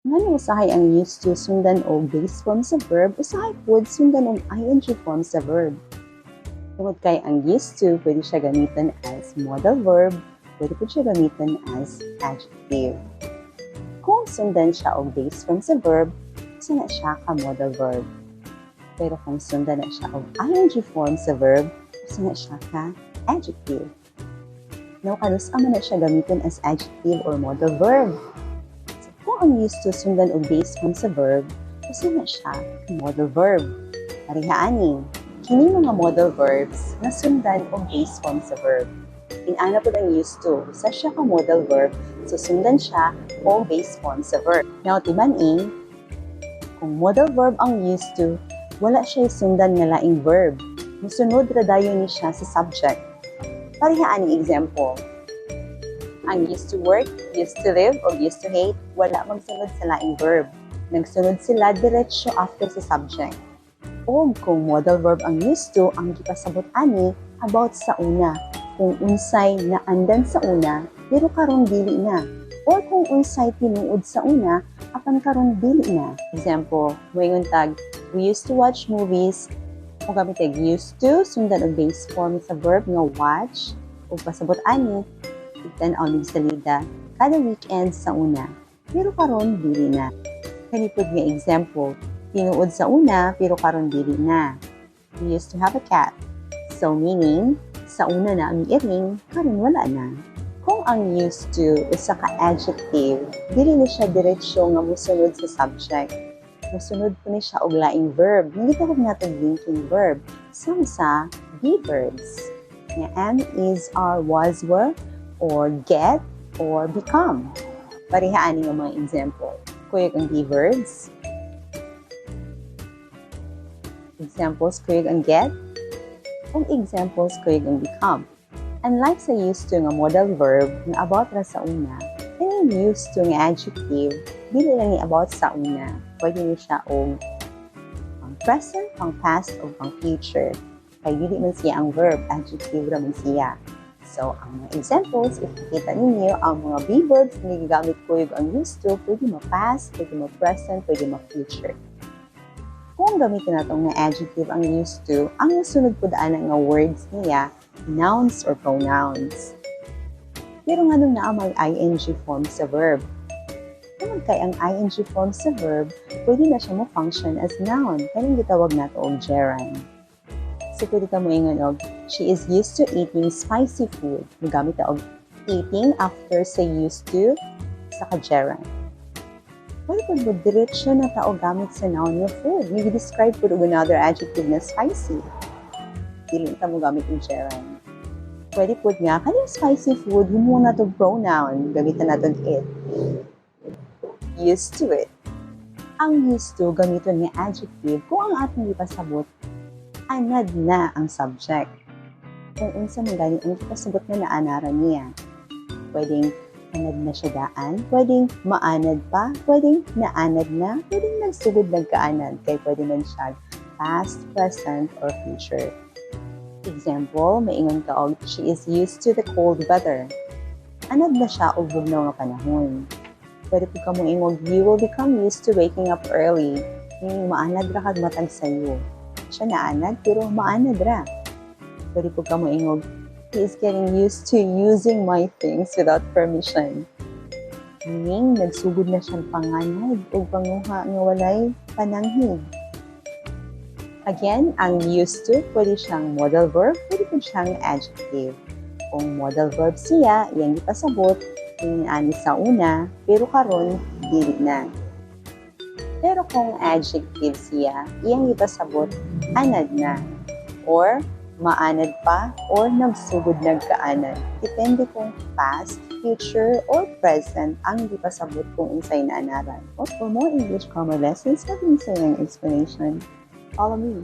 Ngano usahay ang "used to" sundan og base form sa verb, usahay pod sundan og ing form sa verb? Tungod kay ang "used to" pwede siya gamiton as modal verb, pwede pod siya gamiton as adjective. Kung sundan siya og base form sa verb, usa na siya ka modal verb. Pero kung sundan na siya og ing form sa verb, usa na siya ka adjective. Now, kanus-a man na siya gamiton as adjective or modal verb? So, kung ang "used to" sundan og base form sa verb, usa na siya ka modal verb. Pareha ani, kini mga modal verbs nga sundan og base form sa verb. Inana pod ang "used to", usa siya ka modal verb, so sundan siya og base form sa verb. Now, timan-i, kung modal verb ang "used to", wala siya sundan nga laing verb. Musunod ra dayon ni siya sa subject. Pareha ani example. Ang "used to work", "used to live", o "used to hate", wala magsunod sa laing verb. Nagsunod sila diretso after sa subject. O kung modal verb ang "used to", ang gipasabot ani about sa una. Kung unsay naandan sa una, pero karon dili na. Or kung unsay tinuod sa una, apan karon dili na. Example, moingon tag, "We used to watch movies." Kung gamit tag "used to", sundan og base form sa verb nga "watch", ug pasabot ani, tan-aw nig salida kada weekend sa una. Pero karon dili na. Kani pod nga example, tinuod sa una pero karon dili na. "We used to have a cat." So meaning, sa una naa miy iring, karon wala na. Kung ang "used to" usa ka adjective, dili ni siya diretso nga mosunod sa subject. Mosunod po ni siya og laing verb. Nga gitawag nato linking verb. Sama sa be verbs. Nga am, is, are, was, were, or get, or become. Pareha ani nga mga example. Kuyog ang be verbs. Examples, kuyog ang "get". Kung examples, kuyog ang "become". Unlike sa "used to" nga modal verb nga about ra sa una, kining "used to" nga adjective, dili lang ni about sa una. Pwede ni siya og pang present, pang past, o pang future. Kay dili man siya ang verb, adjective ra man siya. So, ang mga examples, if makita ninyo, ang mga be verbs nga gigamit kuyog ang "used to", pwede ma-past, pwede ma-present, pwede ma-future. Kung gamitin nato nga adjective ang "used to", ang musunod pud ana nga words niya, nouns or pronouns. Pero nganong naa may ing form sa verb? Tungod kay ang ing form sa verb, pwede na siya mo function as noun, kaning gitawag nato og gerund. So pwede ka moingon og, "She is used to eating spicy food." Mogamit ta og "eating" after sa "used to" sa ka-gerund. Pwede pud mo diretso na ta og gamit sa noun nga "food". May describe pud og another adjective na "spicy". Dili ta mo gamit og gerund. Pwede pud nga kaning "spicy food" himo na to pronoun, gamitan naton "it". "Used to it." Ang "used to" gamiton nga adjective kung ang atong gipasabot anad na ang subject. Kung unsa man gani ang gipasabot nga naanaran niya. Pwedeng anad na siya daan, pwedeng maanad pa, pwedeng naanad na, pwedeng nagsugod nagkaanad, kay pwede man siya past, present, or future. Example, maingon ka og, "She is used to the cold weather." Anad na siya og bugnaw nga panahon. Pwede pud ka moingon, "You will become used to waking up early." Meaning, maanad ra kag matag sayo. Siya naanad, pero maanad ra. Pwede pud ka moingon, "He is getting used to using my things without permission." Meaning, nagsugod na siyang panganad o panguha nga walay pananghid. Again, ang "used to", pwede siyang modal verb, pwede pud siyang adjective. Kung modal verb siya, iyang ipasabot, ani sa una, pero karon dili na. Pero kung adjective siya, iyang ipasabot, anad na. Or maanad pa, or nagsugod nagkaanad. Depende kung past, future, or present ang gipasabot kung unsay naanaran. Or for more English grammar lessons, sa ng explanation, follow me.